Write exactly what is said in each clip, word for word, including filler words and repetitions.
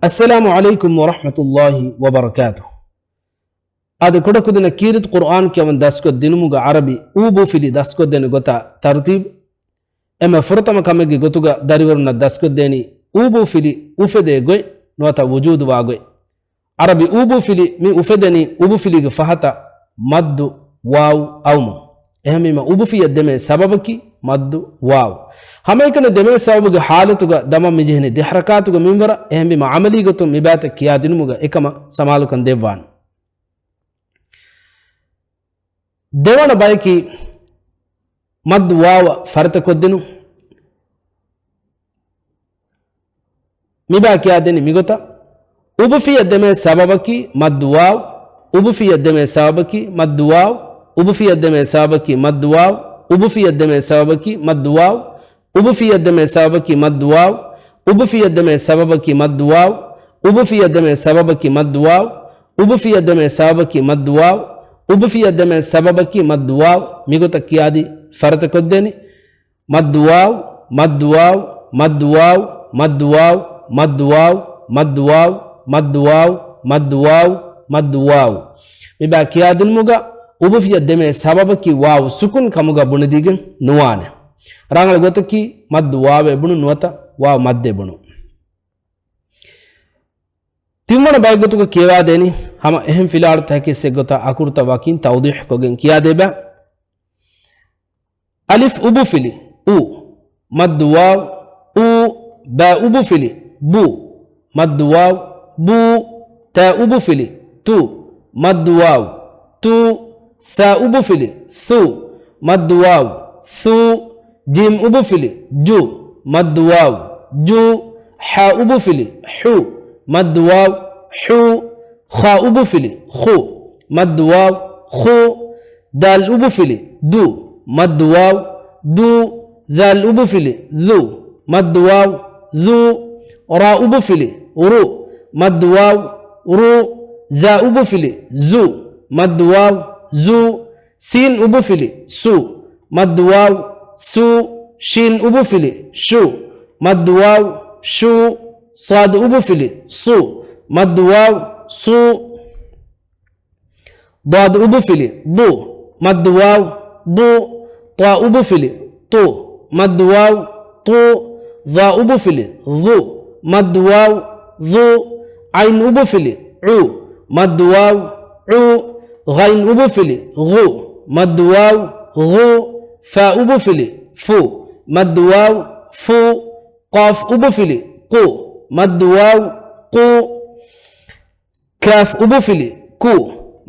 އައްސަލާމު ޢަލައިކުމް ވަރަޙްމަތުﷲި ވަބަރަކާތުހު. އާދެ، ކުޑަކުދިންނަށް ކީރިތި ޤުރުއާން ކިޔަވަން ދަސްކޮށްދިނުމުގަ ޢަރަބި އޫބޫފިލި ދަސްކޮށްދޭނެ ގޮތާ ތަރުތީބު. އެންމެ ފުރަތަމަ ކަމެއްގެ ގޮތުގަ ދަރިވަރުންނަށް ދަސްކޮށްދޭނީ އޫބޫފިލި އުފެދޭ ގޮތް ނުވަތަ ވުޖޫދުވާ ގޮތް. ޢަރަބި އޫބޫފިލި މި އުފެދެނީ އުބުފިލީގެ ފަހަތަށް މައްދު ވާވް އައުމުން. އެހެންވީމަ އުބުފިޔަށް ދެމޭ ސަބަބަކީ މައްދު ވާވް. ހަމައެކަނި ދެމޭ ސަބަބުގެ ޙާލަތުގަ ދަމަން މިޖެހެނީ ދެ ޙަރަކާތުގެ މިންވަރަށް. އެހެންވީމަ ޢަމަލީ ގޮތުން މިބައިތައް ކިޔާދިނުމުގަ އެކަމަށް ސަމާލުކަން ދެއްވާނެ. ދެވަނަ ބަޔަކީ މައްދު ވާވަށް ފަރިތަކޮށްދިނުން. މިބާ ކިޔާދެނީ މިގޮތަށް. އުބުފިޔަށް ދެމޭ ސަބަބަކީ މައްދު ވާވް. އުބުފިޔަށް ދެމޭ ސަބަބަކީ މައްދު ވާވް. އުބުފިޔަށް ދެމޭ ސަބަބަކީ މައްދު ވާވް. އުބުފިޔަށް ދެމޭ ސަބަބަކީ މައްދު ވާވް. އުބުފިޔަށް ދެމޭ ސަބަބަކީ މައްދު ވާވް. އުބުފިޔަށް ދެމޭ ސަބަބަކީ މައްދު ވާވް. އުބުފިޔަށް ދެމޭ ސަބަބަކީ މައްދު ވާވް. މިގޮތަށް ކިޔާދީ ފަރިތަކޮށްދޭނީ. މައްދު ވާވް، މައްދު ވާވް، މައްދު ވާވް، މައްދު ވާވް، މައްދު ވާވް، މައްދު ވާވް، މައްދު ވާވް، މައްދު ވާވް. މިބާ ކިޔާދިނުމުގަ އުބުފިޔަށް ދެމޭ ސަބަބަކީ ވާވް ސުކުން ކަމުގަ ބުނެދީގެން ނުވާނެ. ރަނގަޅު ގޮތަކީ މައްދު ވާވޭ ބުނުން ނުވަތަ ވާވް މައްދޭ ބުނުން. ތިންވަނަ ބައެއްގޮތުގަ ކިޔަވާދޭނީ ހަމަ އެހެން ފިލާވަޅުތަކަކީ އެއްގޮތަށް އަކުރުތައް ވަކިން ތައުޟީޙުކޮށްގެން ކިޔާދޭބަ. އަލިފް އުބުފިލި، އު. މައްދު ވާވް، އޫ. ބާ އުބުފިލި، ބު. މައްދު ވާވް، ބޫ. ތާ އުބުފިލި، ތު. މައްދު ވާވް، ތު. ޘާ އުބުފިލި، ޘު. މައްދު ވާވް، ޘު. ޖީމް އުބުފިލި، ޖު. މައްދު ވާވް، ޖު. ޙާ އުބުފިލި، ޙު. މައްދު ވާވް، ޙު. ޚާ އުބުފިލި، ޚު. މައްދު ވާވް، ޚު. ދާލް އުބުފިލި، ދު. މައްދު ވާވް، ދު. ޛާލް އުބުފިލި، ޛު. މައްދު ވާވް، ޛު. ރާ އުބުފިލި، ރު. މައްދު ވާވް، ރު. ޒާ އުބުފިލި، ޒު. މައްދު ވާވް، ޒު. ސީން އުބުފިލި، ސު. މައްދު ވާވް، ސު. ޝީން އުބުފިލި، ޝު. މައްދު ވާވް، ޝު. ޞާދު އުބުފިލި، ޞު. މައްދު ވާވް، ޞު. ޟާދު އުބުފިލި، ޟު. މައްދު ވާވް، ޟު. ޠާ އުބުފިލި، ޠު. މައްދު ވާވް، ޠު. ޡާ އުބުފިލި، ޡު. މައްދު ވާވް، ޡު. ޢައިން އުބުފިލި، ޢު. މައްދު ވާވް، ޢު. ޣައިން އުބުފިލި، ޣު. މައްދު ވާވް، ޣު. ފާ އުބުފިލި، ފު. މައްދު ވާވް، ފު. ޤާފް އުބުފިލި، ޤު. މައްދު ވާވް، ޤު. ކާފް އުބުފިލި، ކު.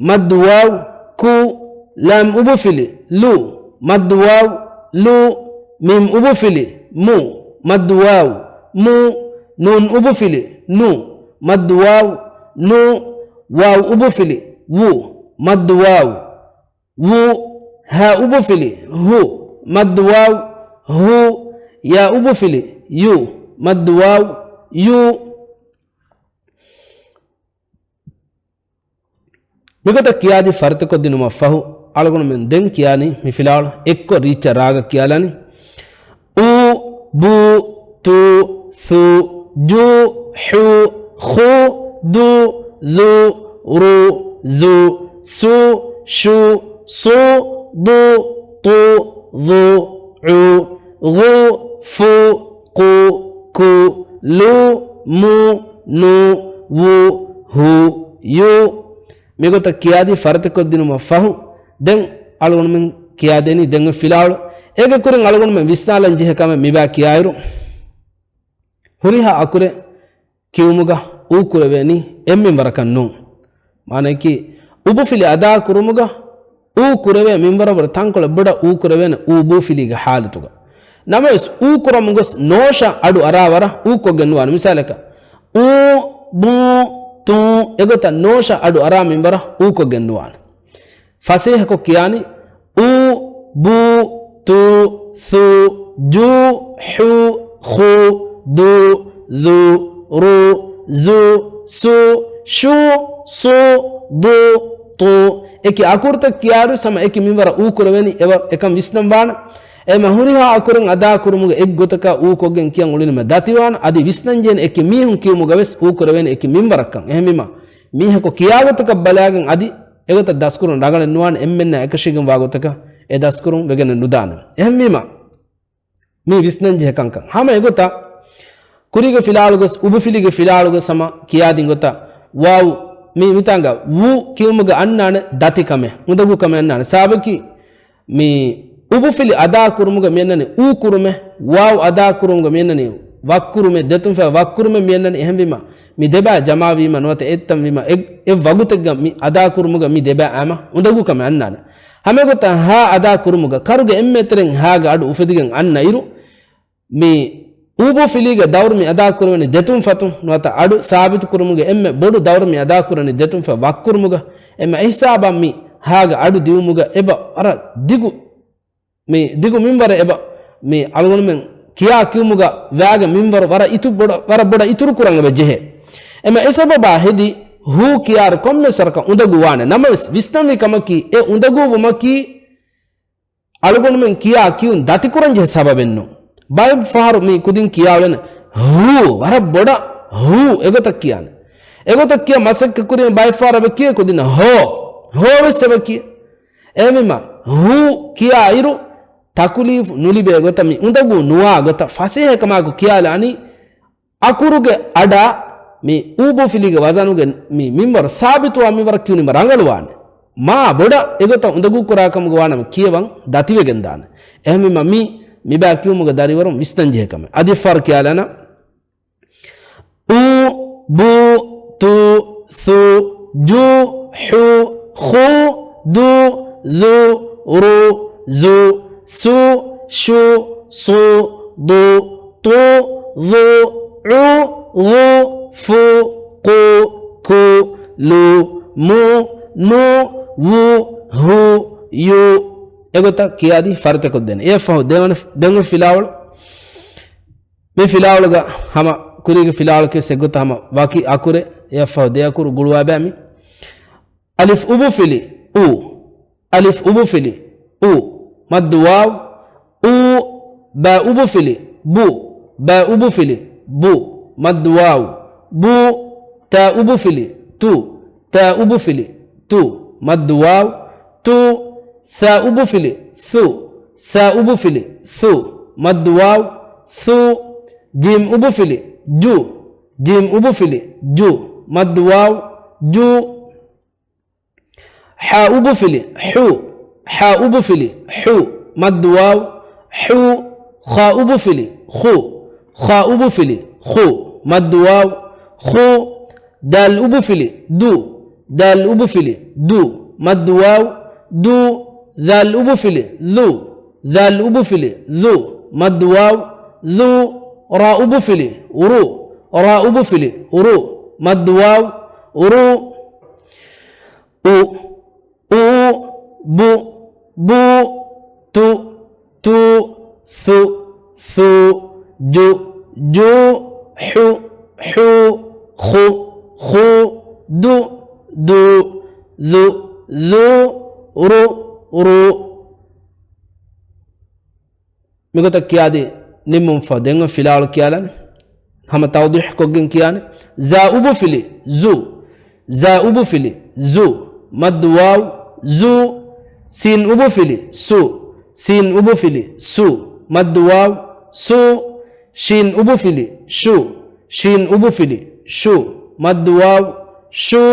މައްދު ވާވް، ކު. ލާމް އުބުފިލި، ލު. މައްދު ވާވް، ލު. މީމް އުބުފިލި، މު. މައްދު ވާވް، މު. ނޫން އުބުފިލި، ނު. މައްދު ވާވް، ނު. ވާވް އުބުފިލި، ވު. މައްދު ވާވް، ވު. ހާ އުބުފިލި، ހު. މައްދު ވާވް، ހު. ޔާ އުބުފިލި، ޔު. މައްދު ވާވް، ޔު. މިގޮތަށް ކިޔާދީ ފަރިތަކޮށްދިނުމަށް ފަހު، އަޅުގަނޑުމެން ދެން ކިޔާނީ މި ފިލާވަޅު އެއްކޮށް ރީއްޗަށް ރާގަށް ކިޔާލާނީ. އު، ބު، ތު، ޘު، ޖު، ޙު، ޚު، ދު، ޛު، ރު، ޒު، ސު، ޝު، ޞު، ޟު، ޠު، ޡު، ޢު، ޣު، ފު، ޤު، ކު، ލު، މު، ނު، ވު، ހު، ޔު. މިގޮތަށް ކިޔާދީ ފަރިތަކޮށްދިނުމަށް ފަހު، ދެން އަޅުގަނޑުމެން ކިޔާދޭނީ ދެން އޮތް ފިލާވަޅު. އޭގެ ކުރިން އަޅުގަނޑުމެން ވިސްނާލަން ޖެހޭ ކަމެއް މިބާ ކިޔާއިރު، ހުރިހާ އަކުރެއް ކިޔުމުގަ އޫ ކުރެވޭނީ އެއް މިންވަރަކަށް ނޫން. މާނައަކީ، އުބުފިލި އަދާ ކުރުމުގަ އޫ ކުރެވޭ މިންވަރަށް ވުރެ ތަންކޮޅެއް ބޮޑަށް އޫ ކުރެވޭނެ އޫ ބޫފިލީގެ ޙާލަތުގަ. ނަމަވެސް، އޫ ކުރަމުން ގޮސް ނޯޝަ އަޑު އަރާ ވަރަށް އޫ ކޮށްގެން ނުވާނެ. މިސާލަކަށް، އޫ، ބޫ، ތޫ، އެގޮތަށް ނޯޝަ އަޑު އަރާ މިންވަރަށް އޫ ކޮށްގެން ނުވާނެ. ފަސޭހަކޮށް ކިޔާނީ، އު، ބު، ތު، ޘު، ޖު، ޙު، ޚު، ދު، ޛު، ރު، ޒު، ސު، ޝު، ޞު، ޟު، ޠު. އެކި އަކުރުތައް ކިޔާއިރު ހަމަ އެކި މިންވަރަށް އޫ ކުރެވޭނީ އެވަ-، އެކަން ވިސްނަން ވާނެ. އެމަ ހުރިހާ އަކުރެއް އަދާކުރުމުގެ އެއްގޮތަކަށް އޫ ކޮށްގެން ކިޔަން އުޅުނީމަ ދަތިވާން އަދި ވިސްނަންޖެހޭނެ އެކި މީހުން ކިޔުމުގަ ވެސް އޫ ކުރެވޭނެ އެކި މިންވަރަކަށް. އެހެންވީމަ، މީހަކު ކިޔާގޮތަކަށް ބަލާގެން އަދި އެގޮތަށް ދަސްކުރުން ރަނގަޅެއް ނުވާނެ، އެންމެންނާ އެކަށީގެން ވާ ގޮތަކަށް އެ ދަސްކުރުން ވެގެނެއް ނުދާނެ. އެހެންވީމަ، މީ ވިސްނަންޖެހޭ ކަންކަން. ހަމަ އެގޮތަށް ކުރީގެ ފިލާވަޅުގަސް، އުބުފިލީގެ ފިލާވަޅުގަސް ހަމަ ކިޔާދިން ގޮތަށް ވާވު މީ މިތާނގަ ވޫ ކިޔުމުގަ އަންނާނެ ދަތިކަމެއް، އުނދަގޫކަމެއް އަންނާނެ. ސާބަކީ މި އުބުފިލި އަދާކުރުމުގަ މިއަންނަނީ އޫ ކުރުމެއް، ވާވު އަދާކުރުމުގަ މިއަންނަނީ ވައްކުރުމެއް، ދެތުންފަތް ވައްކުރުމެއް މިއަންނަނީ. އެހެންވީމަ، މި ދެބައި ޖަމާވީމަ ނުވަތަ އެއްތަންވީމަ، އެ، އެއް ވަގުތެއްގަ މި އަދާކުރުމުގަ މި ދެބައި އަމަ އުނދަގޫކަމެއް އަންނާނެ. ހަމައެގޮތަށް ހާ އަދާކުރުމުގަ ކަރުގެ އެންމެ ތެރެއިން ހާގަ އަޑު އުފެދިގެން އަންނަ އިރު، މި އޫބުފިލީގެ ދައުރު މި އަދާކުރެވެނީ ދެތުންފަތުން ނުވަތަ އަޑު ސާބިތުކުރުމުގެ އެންމެ ބޮޑު ދައުރު މި އަދާކުރަނީ ދެތުންފަތް ވައްކުރުމުގަ. އެމަ އެހިސާބަށް މި ހާގަ އަޑު ދިއުމުގަ އެބަ ވަރަށް ދިގު، މި ދިގު މިންވަރެއް އެބަ މި އަޅުގަނޑުމެން ކިޔާ ކިޔުމުގަ ވާގެ މިންވަރު ވަރަށް އިތު ބޮޑަ-، ވަރަށް ބޮޑަށް އިތުރު ކުރަން އެބަ ޖެހޭ. އެމަ އެ ސަބަބާ ހެދި ހޫ ކިޔާރު ކޮންމެ ސަރަކަށް އުނދަގޫ ވާނެ. ނަމަވެސް ވިސްނަންވީ ކަމަކީ އެ އުނދަގޫ ވުމަކީ އަޅުގަނޑުމެން ކިޔާ ކިޔުން ދަތިކުރަން ޖެހޭ ސަބަބެއްނު. ބައެއް ފަހަރު މި ކުދިން ކިޔާވެން ހޫ، ވަރަށް ބޮޑަށް ހޫ އެގޮތަށް ކިޔާނެ. އެގޮތަށް ކިޔާ މަސައްކަތް ކުރިން ބައެއް ފަހަރު އެބަ ކިޔޭ ކުދިން ހޯ، ހޯ ވެސް އެބަ ކިޔޭ. އެހެންވީމަ، ހޫ ކިޔާ އިރު ތަކުލީފު ނުލިބޭ ގޮތަށް މި އުނދަގޫ ނުވާ ގޮތަށް ފަސޭހަކަމާއެކު ކިޔާލާނީ އަކުރުގެ އަޑާ މި އޫބުފިލީގެ ވަޒަނުގެ މި މިންވަރު ސާބިތުވާ މިންވަރަށް ކިޔުނީމަ ރަނގަޅުވާނެ. މާ ބޮޑަށް އެގޮތަށް އުނދަގޫކުރާ ކަމުގަ ވާނަމަ ކިޔަވަން ދަތިވެގެންދާނެ. އެހެންވީމަ މި، މިބާ ކިޔުމުގެ ދަރިވަރުން ވިސްނަންޖެހޭ ކަމެއް. އަދި އެއްފަހަރު ކިޔާލާނަން. އު، ބު، ތު، ޘު، ޖު، ޙު، ޚު، ދު، ޛު، ރު، ޒު، ސު، ޝު، ޞު، ޟު، ޠު، ޡު، ޢު، ޣު، ފު، ޤު، ކު، ލު، މު، ނު، ވު، ހު، ޔު. އެގޮތަށް ކިޔާދީ ފަރިތަކޮށްދޭނެ. އެއަށްފަހު ދެވަނަ، ދެން ފިލާވަޅު. މި ފިލާވަޅުގަ ހަމަ ކުރީގެ ފިލާވަޅަކީ އެއްގޮތަށް ހަމަ ވަކި އަކުރެއް، އެއަށްފަހު ދެ އަކުރު ގުޅުވާބައި މި. އަލިފް އުބުފިލި އު. އަލިފް އުބުފިލި އު. މައްދު ވާވް. އު. ބާ އުބުފިލި ބު. ބާ އުބުފިލި ބު. މައްދު ވާވް. ބު. ތާ އުބުފިލި ތު. ތާ އުބުފިލި ތު. މައްދު ވާވް. ތު. ޘާ އުބުފިލި ޘު. ޘާ އުބުފިލި ޘު. މައްދު ވާވް. ޘު. ޖީމް އުބުފިލި ޖު. ޖީމް އުބުފިލި ޖު. މައްދު ވާވް. ޖު. ޙާ އުބުފިލި ޙު. ޙާ އުބުފިލި ޙު. މައްދު ވާވް. ޙު. ޚާ އުބުފިލި ޚު. ޚާ އުބުފިލި ޚު. މައްދު ވާވް. ޚު. ދާލް އުބުފިލި ދު. ދާލް އުބުފިލި ދު. މައްދު ވާވް. ދު. ޛާލް އުބުފިލި ޛު. ޛާލް އުބުފިލި ޛު. މައްދު ވާވް. ޛު. ރާ އުބުފިލި ރު. ރާ އުބުފިލި ރު. މައްދު ވާވް. ރު. އު. އު. ބު. ބު. ތު. ތު. ޘު. ޘު. ޖު. ޖު. ޙު. ޙު. ޚު. ޚު. ދު. ދު. ޛު. ޛު. ރު. ރު. މިގޮތަށް ކިޔާދީ ނިންމުންފަ ދެން ފިލާވަޅު ކިޔާލަން. ހަމަ ތައުޟީޙްކޮށްގެން ކިޔާނެ. ޒާ އުބުފިލި ޒު. ޒާ އުބުފިލި ޒު. މައްދު ވާވް. ޒު. ސީން އުބުފިލި ސު. ސީން އުބުފިލި ސު. މައްދު ވާވް. ސު. ޝީން އުބުފިލި ޝު. ޝީން އުބުފިލި ޝު. މައްދު ވާވް. ޝު.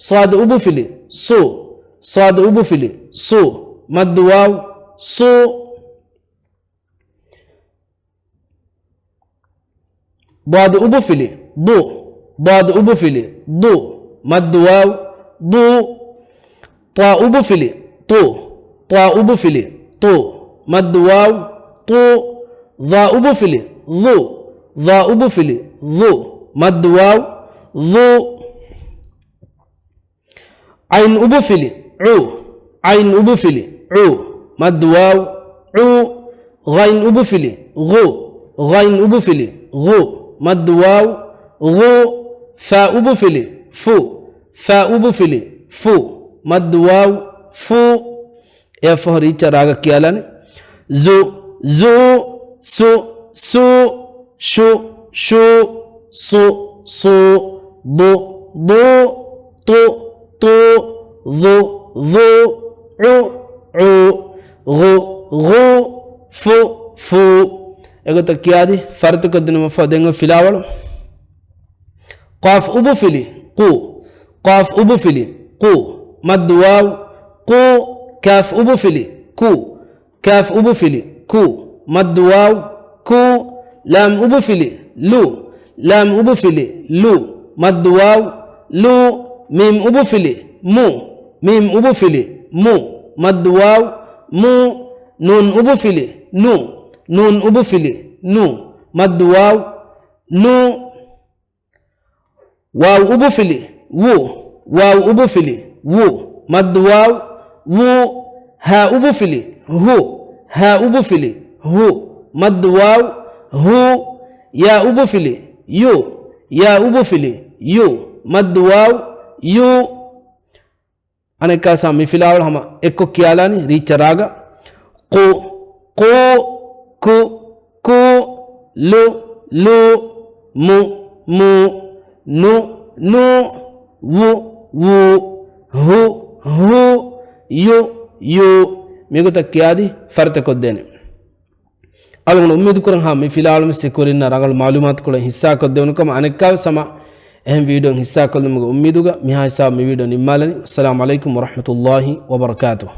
ޞާދު އުބުފިލި ޞު. ޞާދު އުބުފިލި ޞު. މައްދު ވާވް. ޞު. ޟާދު އުބުފިލި ޟު. ޟާދު އުބުފިލި ޟު. މައްދު ވާވް. ޟު. ޠާ އުބުފިލި ޠު. ޠާ އުބުފިލި ޠު. މައްދު ވާވް. ޠު. ޡާ އުބުފިލި ޡު. ޡާ އުބުފިލި ޡު. މައްދު ވާވް. ޡު. ޢައިން އުބުފިލި ޢު. ޢައިން އުބުފިލި ޢު. މައްދު ވާވް. ޢު. ޣައިން އުބުފިލި ޣު. ޣައިން އުބުފިލި ޣު. މައްދު ވާވް. ޣު. ފާ އުބުފިލި ފު. ފާ އުބުފިލި ފު. މައްދު ވާވް. ފު. އެއަށްފަހު ރީއްޗަށް ރާގަށް ކިޔާލާނެ. ޒު. ޒު، ސު، ސު، ޝު، ޝޫ، ޞު، ޞޫ، ޟު، ޟޫ، ޠު، ޠޫ، ޡު، ޡޫ، ޢު، ޢޫ، ޣު، ޣޫ، ފު، ފޫ. އެގޮތަށް ކިޔާދީ ފަރިތަކޮށްދިނުމަށްފަހު ދެން އޮތް ފިލާވަޅު. ޤާފް އުބުފިލި، ޤު. ޤާފް އުބުފިލި، ޤު. މައްދު ވާވް، ޤޫ. ކާފް އުބުފިލި، ކު. ކާފް އުބުފިލި، ކު. މައްދު ވާވް، ކޫ. ލާމް އުބުފިލި، ލު. ލާމް އުބުފިލި، ލު. މައްދު ވާވް، ލޫ. މީމް އުބުފިލި، މު. މީމް އުބުފިލި، މު. މައްދު ވާވް، މޫ. ނޫން އުބުފިލި، ނު. ނޫން އުބުފިލި، ނު. މައްދު ވާވް، ނޫ. ވާވް އުބުފިލި، ވު. ވާވް އުބުފިލި، ވު. މައްދު ވާވް، ވޫ. ހާ އުބުފިލި، ހު. ހާ އުބުފިލި، ހު. މައްދު ވާވް، ހޫ. ޔާ އުބުފިލި، ޔު. ޔާ އުބުފިލި، ޔު. މައްދު ވާވް، ޔޫ. އަނެއްކާސާ މި ފިލާވަޅު ހަމަ އެއްކޮށް ކިޔާލާނީ ރީއްޗަށް ރާގަށް. ޤު، ޤޫ، ކު، ކޫ، ލު، ލޫ، މު، މޫ، ނު، ނޫ، ވު، ވޫ، ހު، ހޫ، ޔު، ޔޫ. މިގޮތަށް ކިޔާދީ ފަރިތަކޮށްދޭނެ. އަޅުގަނޑު އުއްމީދުކުރަން ހާ މި ފިލާވަޅު މިސް އެކުވެރިންނާ ރަނގަޅު މަޢުލޫމާތުކޮޅެއް ހިއްސާކޮށްދެވުނު ކަމަށް. އަނެއްކާވެސް ހަމަ އެހެން ވީޑިއޯއެއް ހިއްސާކޮށްލުމުގެ އުއްމީދުގަ މިހާ ހިސާބު މި ވީޑިއޯ ނިންމާލަނީ. އައްސަލާމު ޢަލައިކުމް ވަރަޙްމަތުﷲި ވަބަރަކާތުހު.